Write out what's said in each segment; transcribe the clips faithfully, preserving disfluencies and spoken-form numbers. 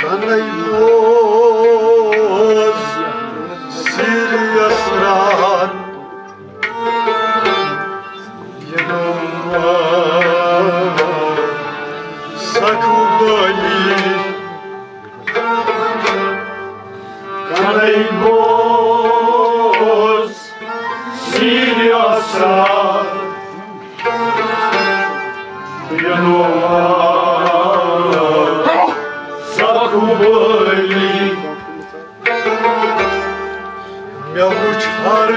کنے بوز سیرِ اسرار، یہِ نوٚو سخ بٲلی۔ کنے بوز سیرِ اسرار، یہِ نوٚو سخ بٲلی۔ مےٚ وُچھ ہر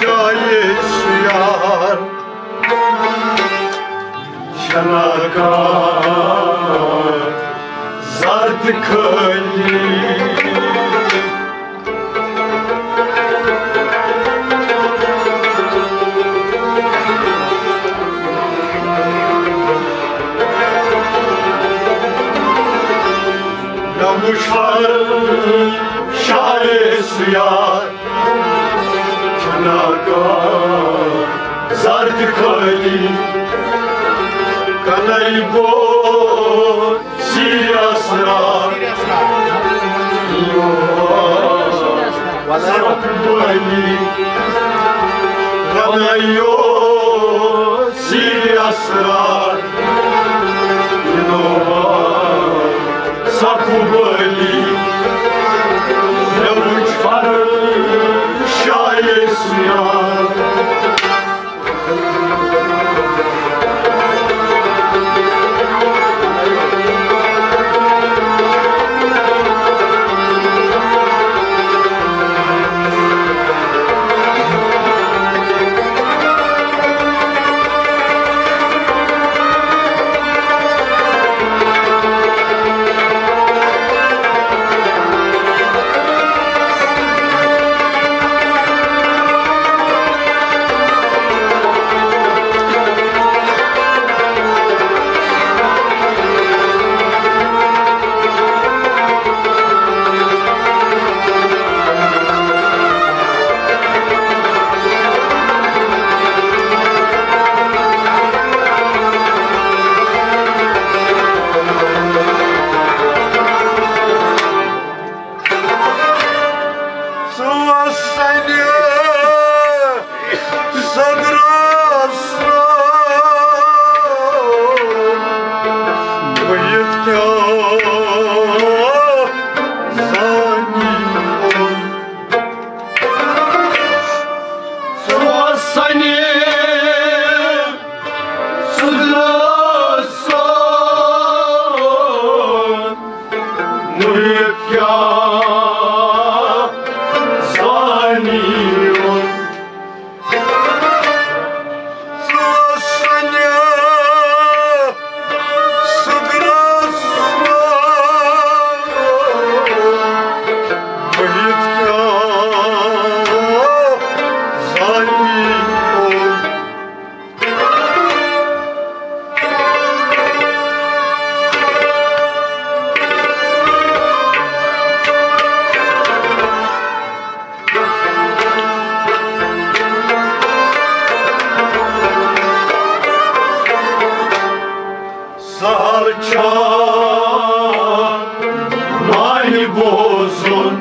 جایہِ سُہ یار، چھنا کانٛہہ زر تہٕ خٲلی۔ مےٚ وُچھ ہر جایہِ سُہ یار، چھنا کانٛہہ زر تہٕ خٲلی۔ کنے بوز سیرِ اسرار، سخ بٲلی۔ کنے بوز سیرِ اسرار، یہِ نوٚو سخ بٲلی۔ مےٚ وُچھ ہر جایہِ سُہ یار۔ ژٕ وَس سَنہِ صدرَس منٛز، بہٕ یِتھ کیٛاہ زانی ووٚن۔ ژٕ وَس سَنہِ صدرَس منٛز، مُریٖد کیٛاہ زانی ووٚن۔ ژٕ وَس سَنہِ صدرَس منٛز، بہٕ یِتھ کیٛاہ زانی ووٚن۔ سہل چھا مانہِ بوزُن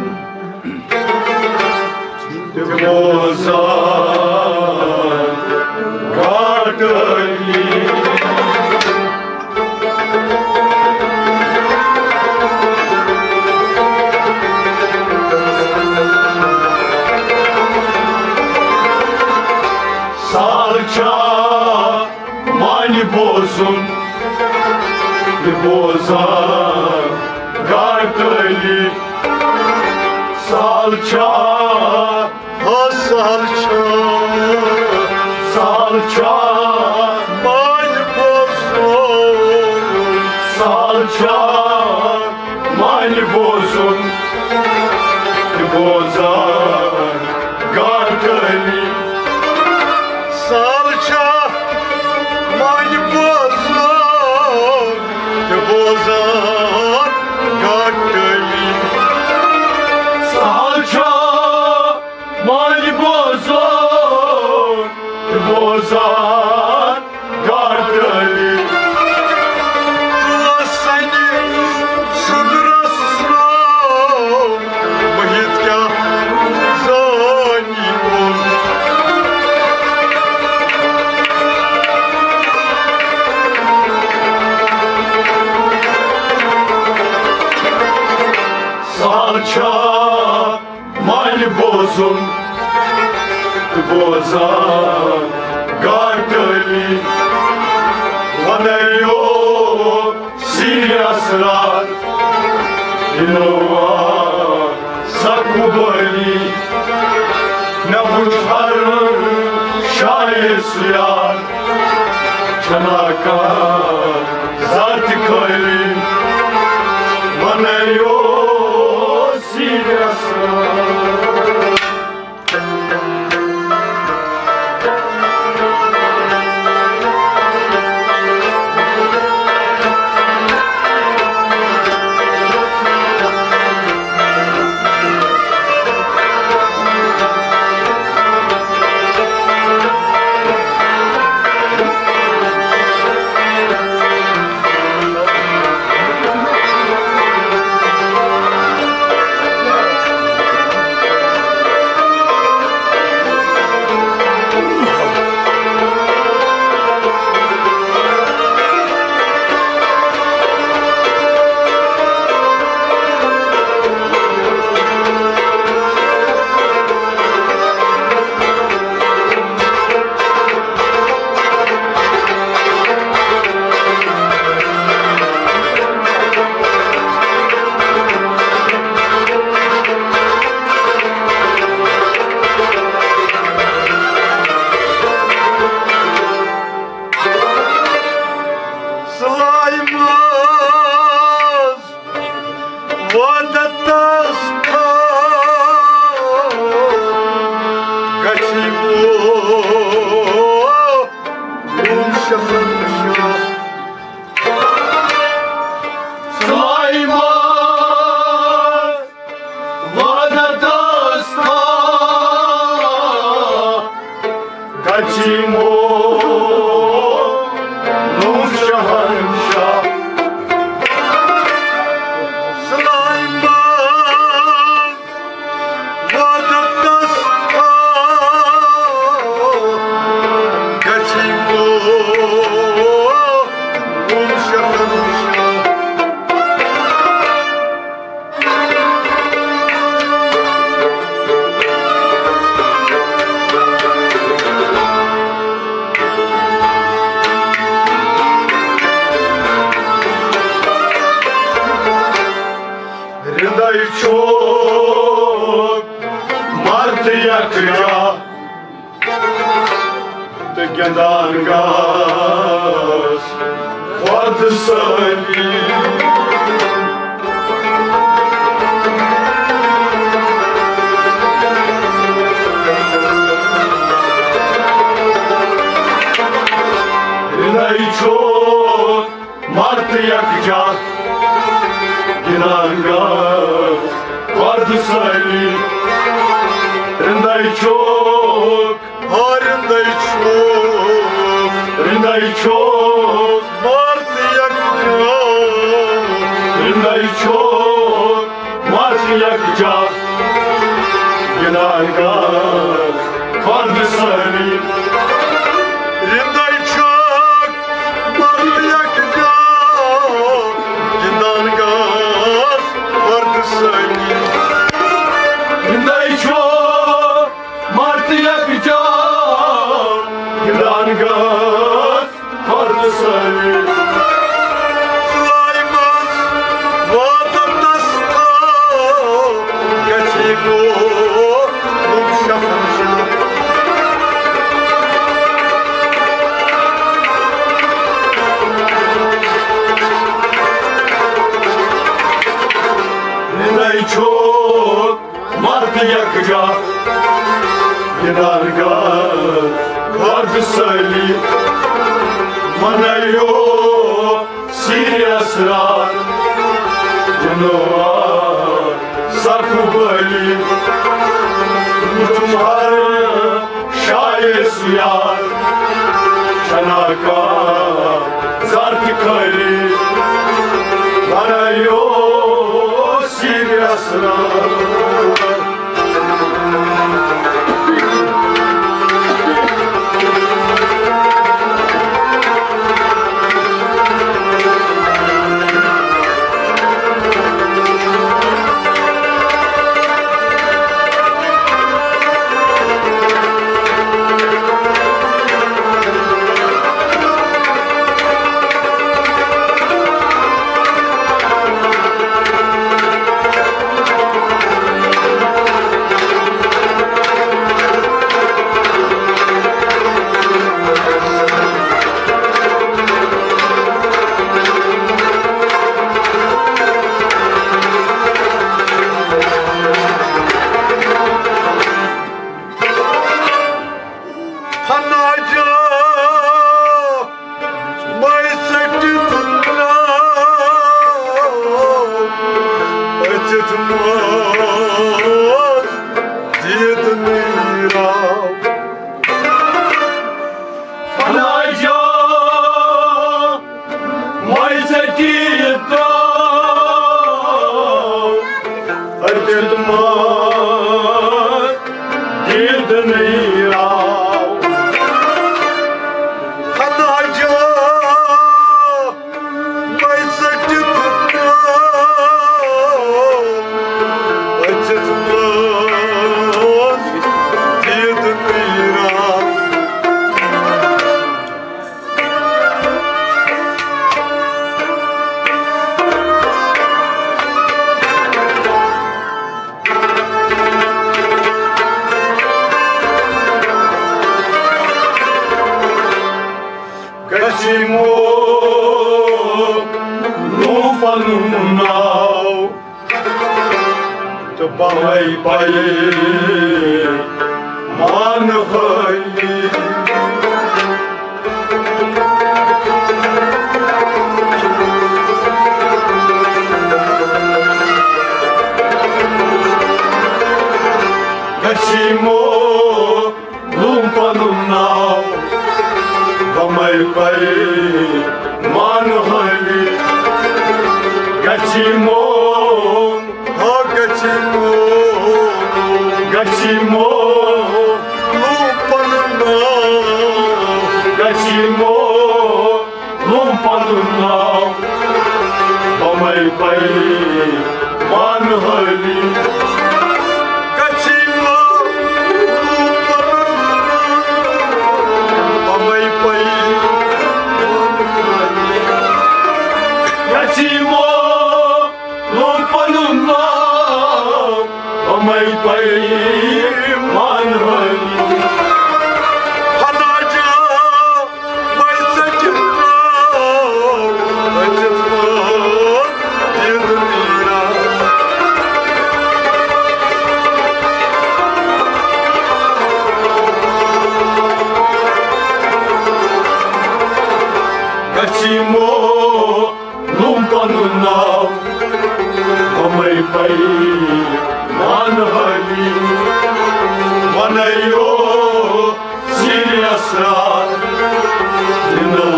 تہٕ بوزان گاٹلی۔ سہل چھا مانہِ بوزُن تہٕ بوزان گاٹلی۔ سہل چھا، ہا، سہل چھا، سہل چھا مانہِ بوزُن، سہل چھا مانہِ بوزُن تہٕ بوزان گاٹلی۔ سہل چھا مانہِ بوزُن تہٕ بوزان گاٹلی۔ سہل چھا مانہِ بوزُن تہٕ بوزان گاٹلی۔ ژٕ وَس سَنہِ سُن تہٕ بوزان گاٹٲلی، وَنَے یو سیٖرِ اَسرار، یہِ نوٚو سَکوٗ بٲلی۔ مےٚ وُچھ ہر شایہِ سُہ یار، چھَنا کانٛہہ ذاتِ خٲلی، وَنَے یو سیٖرِ اَسرار۔ سلایہِ منٛز وعدتس تھاو، گژھی موت شہنشاہ۔ سلایہِ منٛز وعدتس تھاو، گژھی موت شہنشاہ۔ سلایہِ منٛز وعدتس تھاو، گژھی موت شہنشاہ۔ رِندَے چھُکھ مرد یکجا، تہٕ گِنٛدان گژھ خۄد سٲری۔ رِندَے چھُکھ مرد یکجا، گِنٛدان گژھ خۄد سٲری۔ رِندَے چھُکھ، آ، رِندَے چھُکھ، رِندَے چھُکھ مرد یکجا، رِندَے چھُکھ مرد یکجا، گِنٛدان گژھ خۄد سٲری۔ رِندَے چھُکھ مرد یکجا، گِنٛدان گژھ خۄد سٲری۔ رِندَے چھُکھ مرد یکجا، گِنٛدان گژھ خۄد سٲری۔ سلایہِ منٛز وعدتس تھاو، گژھی موت شہنشاہ۔ رِندَے چھُکھ مرد یکجا، گِنٛدان گژھ خۄد سٲری۔ وَنَے یو سیٖرِ اَسرار، جنوار سَکوٗ بٲلی۔ وُچھُم ہر شایہِ سُہ یار، چھَنا کانٛہہ ذاتِ خٲلی، وَنَے یو سیٖرِ اَسرار۔ یہِ درٛاو أژِتھ مٲر دیٖدنٕے راو۔ خدا جا وۄنۍ ژٔٹِتھ ترٛاو أژِتھ مٲر دیٖدنٕے راو۔ گژھِ مو نو پنُن ناو۔ تہٕ بمے پے مان حٲلی۔ گژھِ مو لوٗم پنُن ناو، بمے پے مان حٲلی۔ گژھِ مو، ہا گژھِ مو، گژھِ مو لوٗم پنُن ناو۔ گژھِ مو لوٗم پنُن ناو، بمے پے مان حٲلی۔ گژھِ مو لوٗم پنُن ناو، بمے پے مان حٲلی۔ گژھِ مو لوٗم پنُن ناو، بمے پے مان حٲلی۔ خدا جا وۄنۍ ژٔٹِتھ ترٛاو أژِتھ مٲر دیٖدنٕے راو۔ گژھِ مو لوٗم پنُن ناو، بمے پے مان حٲلی۔ ونے او سیٖرِ اسرار، دِنہٕ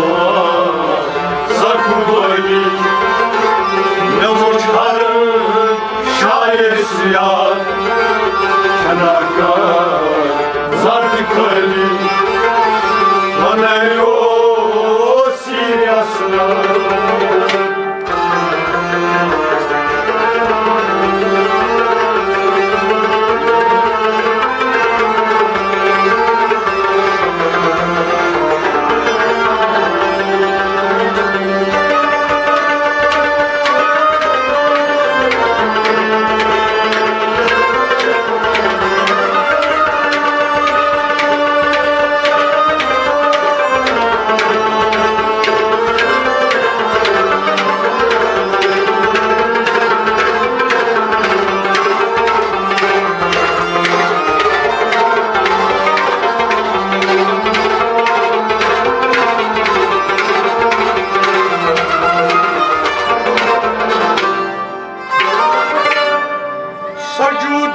سخ بٲلی۔ مےٚ وُچھ ہر شاعر یار، چھنا کانٛہہ ذات خٲلی۔ ونے او سیٖرِ اسرار۔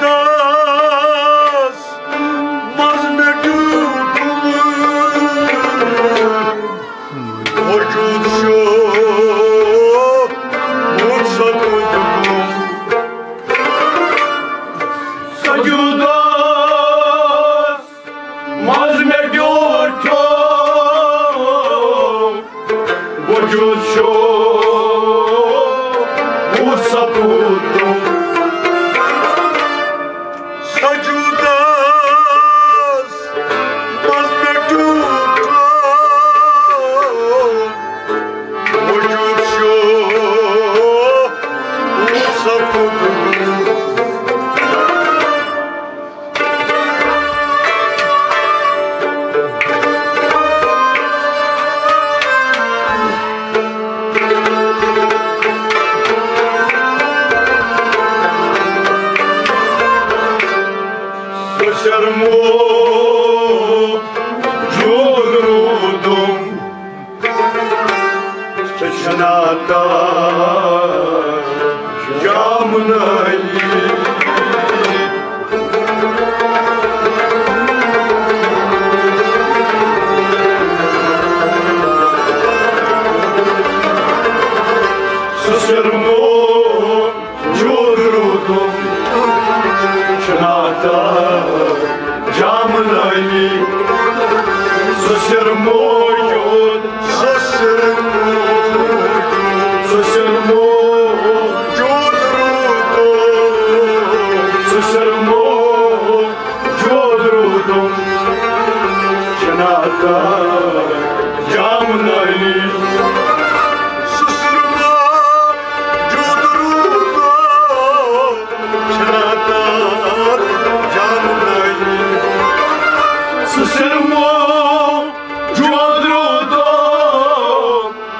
سجودس منٛز مےٚ ڈوٗبمُت وجود چھُ، بہٕ سپُدُم۔ سجودس منٛز مےٚ ڈوٗبمُت وجود چھُ، بہٕ سپُدُم۔ سجودس منٛز مےٚ ڈوٗبمُت وجود چھُ، بہٕ سپُدُم۔ جامن علی۔ سُہ سُرما جود روٗدو چھنا تار جامن علی۔ سُہ سُرما جود روٗدو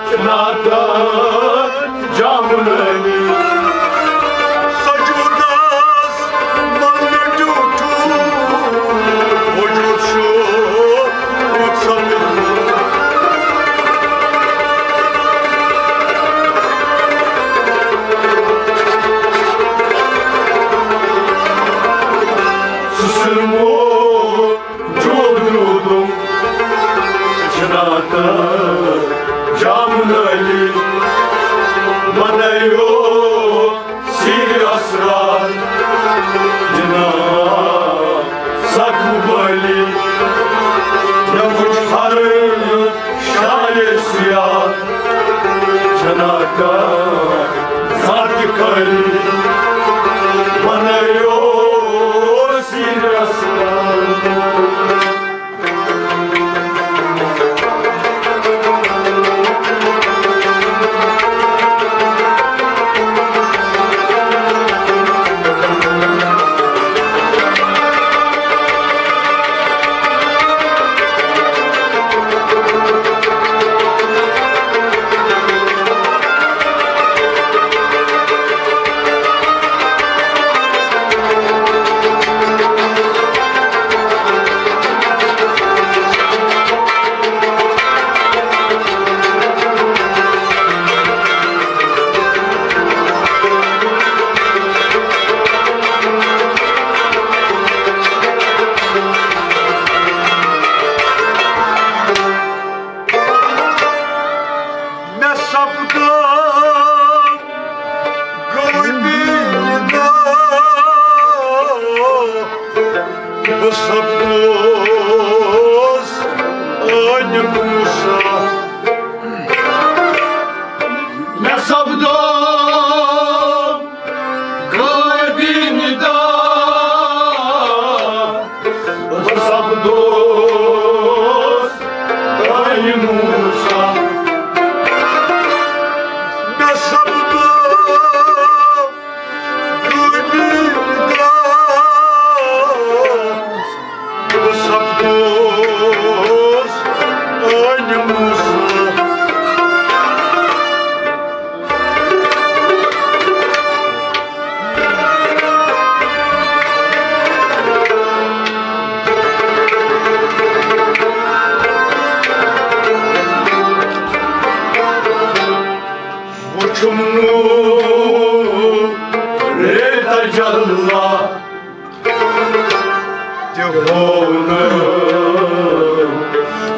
چھنا تار جامن علی۔ سجودس مل مےٚ ٹیوٗٹھوٗ، وجود چھُ رُت سپُدمُت۔ سُہ سُرمو جود روٗدُم چھنا تار جامن علی۔ بنٲیو سیٖر اسرار جناب سکوٗ علی۔ مےٚ وُچھ ہر شاعر سیاہ چھنا کانٛہہ ذات کٲری۔ بنٲیو سیٖر اسرار۔ مےٚ سپدٲو غٲبی دۄہ، بہٕ سپدوس عٲنہِ موسیٰ۔ مےٚ سپدٲو غٲبی دۄہ، بہٕ سپدوس عٲنہِ موسیٰ۔ مےٚ سپدٲو غٲبی دۄہ، بہٕ سپدوس عٲنہِ موسیٰ۔ وُچھُم نوٗرِ تجلی تہِ ہوو نہٕ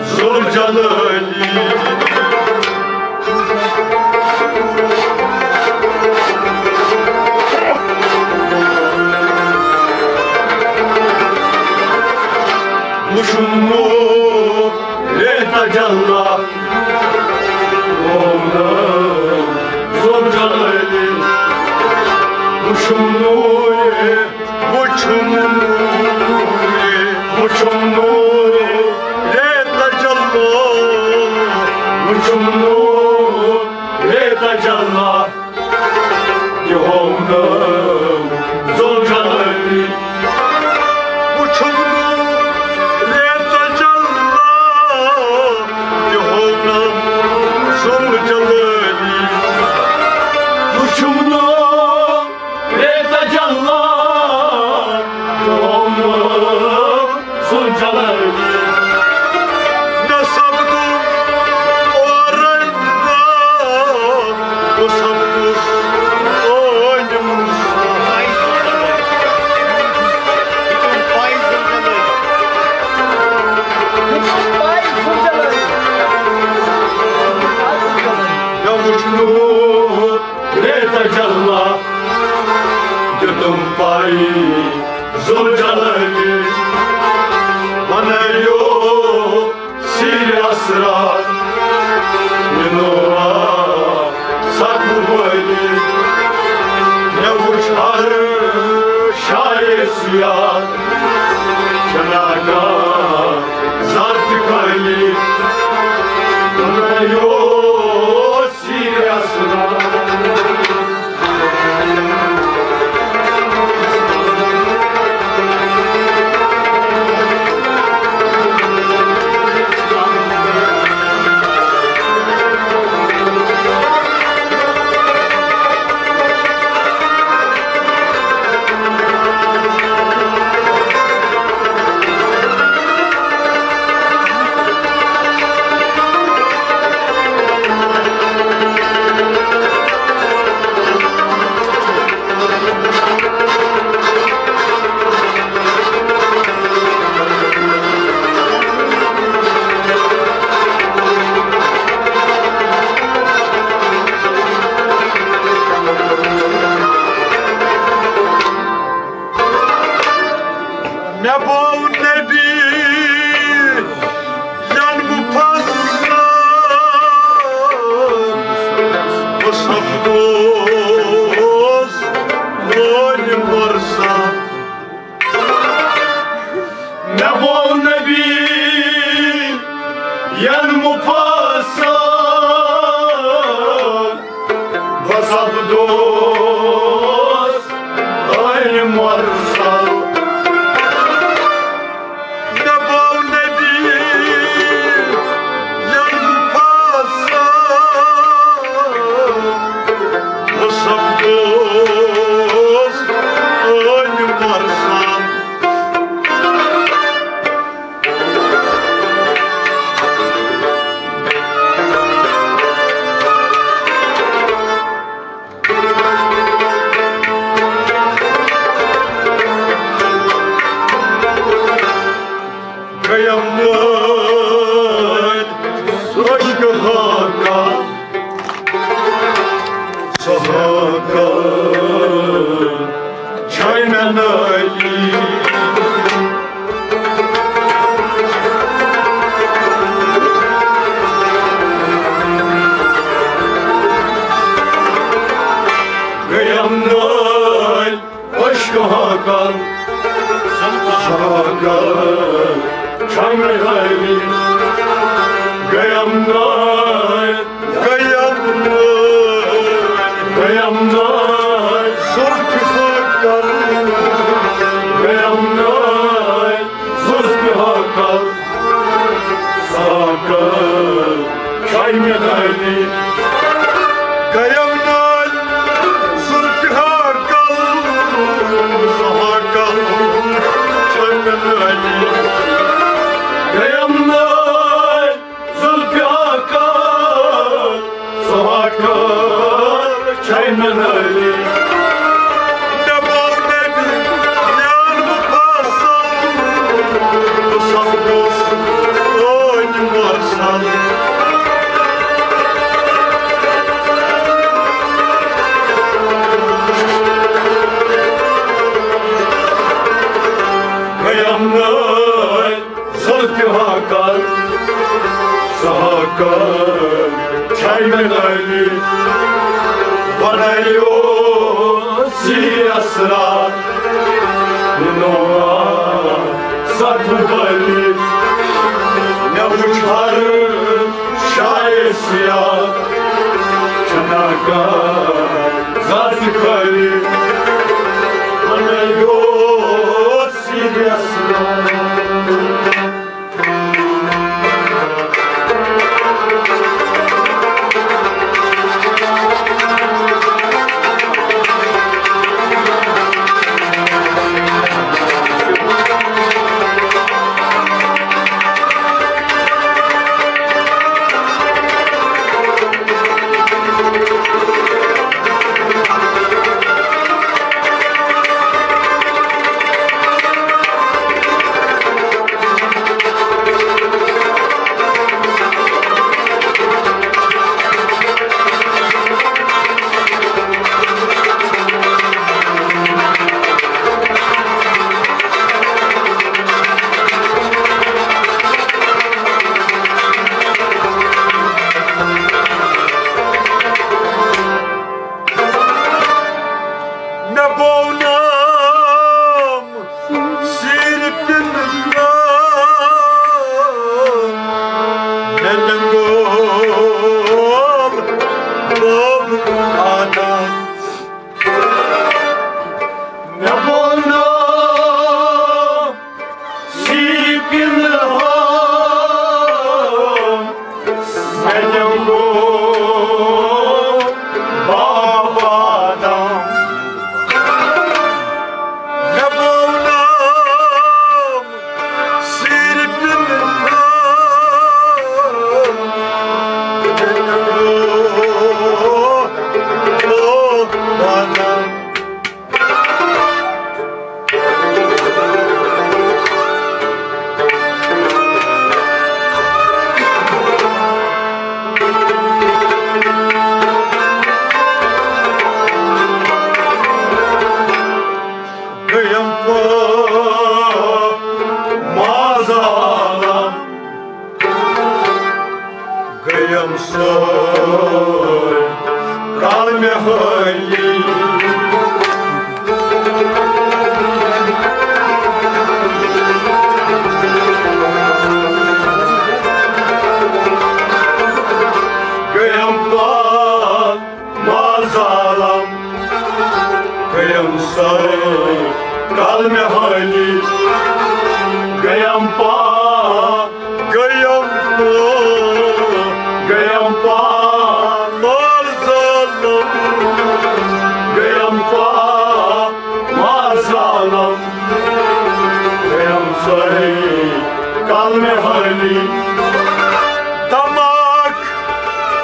ذوالجلٲلی۔ وُچھُم نوٗرِ تجلی ہوو نہٕ ذوالجلٲلی۔ وُچھُم نوٗرِ وُچھُم نوٗرِ، وُچھُم نوٗرِ تجلی، وُچھُم نوٗرِ تجلی، تہِ ہوو نہٕ ذوالجلٲلی۔ وُچھُم نوٗرِ تجلی، تہِ ہوو نہٕ ذوالجلٲلی۔ وُچھُم نوٗرِ تجلی، تہِ ہوو نہٕ ذوالجلٲلی۔ مےٚ سپدُم اورَے بہٕ سپدُس عٲنہِ موسیٰ۔ مےٚ وُچھ نوٗرِ تجلی، دیُتُم پَے ذوالجلٲلی۔ بنٲیو سیٖر اسرار مِنوا سکوٗ عٲلی۔ مےٚ وُچھ ہر شاعر سیاہ چھنا کانٛہہ تَتھ خٲلی بَنٲیِو سیٖرِیَس ناو۔ مےٚ بوو نبی ین مفصل، بہٕ سپدوس وٲلۍ مرسل۔ مےٚ بوو نبی ین مفصل، بہٕ سپدوس عٲلم مرسل۔ مےٚ بوو نبی ین مفصل، بہٕ سپدوس عٲلم مرسل۔ قیامت سوچ حقا، سحقا چھے مےٚ نٲلی۔ گٔیم نٲلۍ عشق حقا، سحقا چھے مےٚ نٲلی۔ گٔیم نٲلۍ گٔیم نٲلۍ، گٔیم نٲلۍ، زُلفہِ حقا۔ گٔیم نٲلۍ، زُلفہِ حقا۔ سحقا چھے مےٚ نٲلی۔ گٔیم نٲلۍ، زُلفہِ حقا۔ سحقا چھے مےٚ نٲلی۔ گٔیم نٲلۍ، زُلفہِ حقا، سحقا چھے مےٚ نٲلی۔ مےٚ بوو نبی ین مفصل، بہٕ سپدوس عٲلم مرسل۔ گٔیم نٲلۍ، زُلفہِ حقا، سحقا چھے مےٚ نٲلی۔ بنٲیِو سیٖرِیَس راتھ، نِنو ستھ بٲلی۔ مےٚ وُچھ ہر شایہِ سیاہ، چھنا کانٛہہ ذات خٲلی۔ بنٲیِو سیٖرِیَس راتھ۔ وَنان۔ گٔیم پا مازالا، گٔیم سٲر کالمہِ حٲلی۔ گٔیم پا مازالم، گٔیم سٲر کالمہِ حٲلی۔ گٔیم پا، گٔیم پا، گٔیم پا مازالم، گٔیم پا مازالم، گٔیم سٲر کالمہِ حٲلی۔ دماغ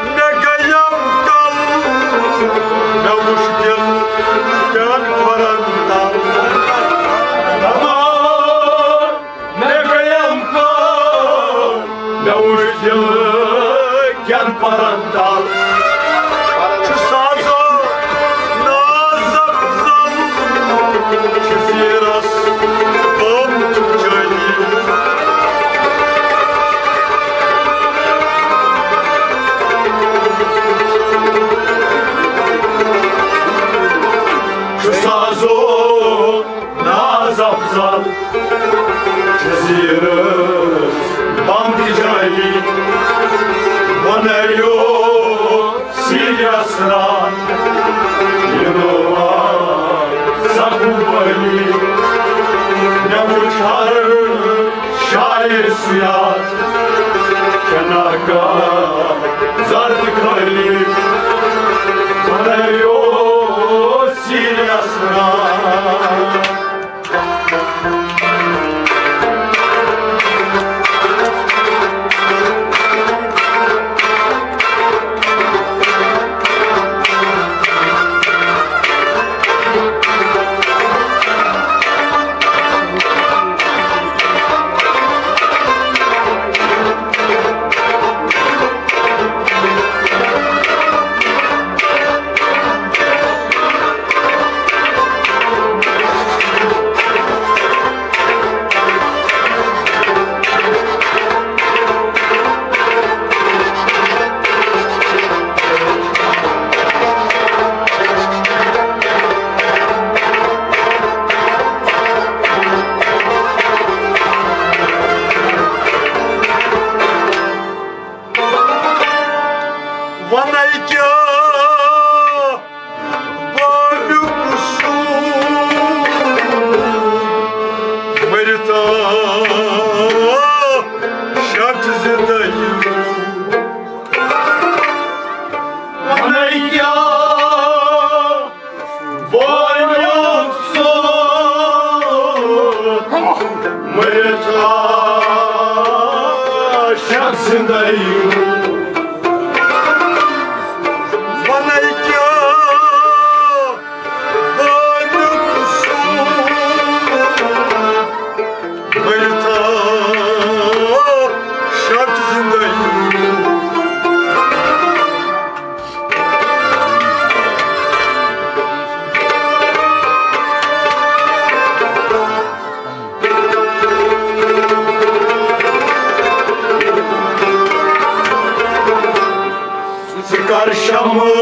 مےٚ گٔیم کل، مےٚ وُچھ دِل کٮ۪ن کھۄرن تل۔ دماغ مےٚ گٔیم کل، مےٚ وُچھ دِل کٮ۪ن کھۄرن تل۔ چھُ سازو نازک زل، چھُ زیٖرس غم چٲنی۔ چھُ سازو ناز افضل، چھُ زیٖرس بم تہِ جٲنی۔ وۄنۍ یو سیٖریس راتھ یِنو آ سخو بٲلی۔ مےٚ وُچھ ہر شاعر سیاد کھٮ۪نا کا زرد خٲلی۔ بنٲیو سیٖریس راتھ۔ وَنے کیٛاہ بامیُک سوٗر، مٔرِتھ آ شخص زِندَے۔ وَنے کیٛاہ بامیُک سوٗر، مٔرِتھ آ شخص زِندَے۔ وَنے کیٛاہ بامیُک سوٗر، مٔرِتھ آ شخص زِندَے۔ ژٕ کر شمہٕ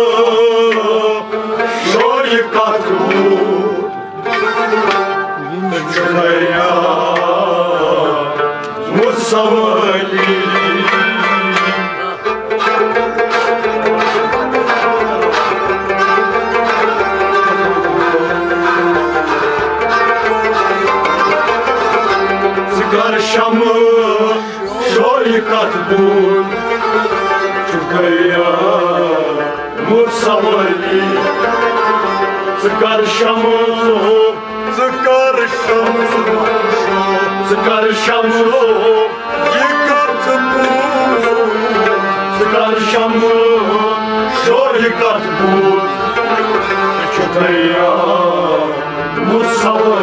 شورِ کتھ بوٗ، ژٕ چھُکھ یاد مُسوٲلی۔ ژٕ کر شمہٕ شورِ کتھ بوٗ، ژٕ چھُکھ یاد مُسوٲلی۔ ژٕ کر شمہٕ، ژٕ کر شمہٕ، ژٕ کر شمہٕ یہِ کتھ بوٗ، ژٕ کر شمہٕ شورِ کتھ بوٗ، ژٕ چھُکھ تیار، مصور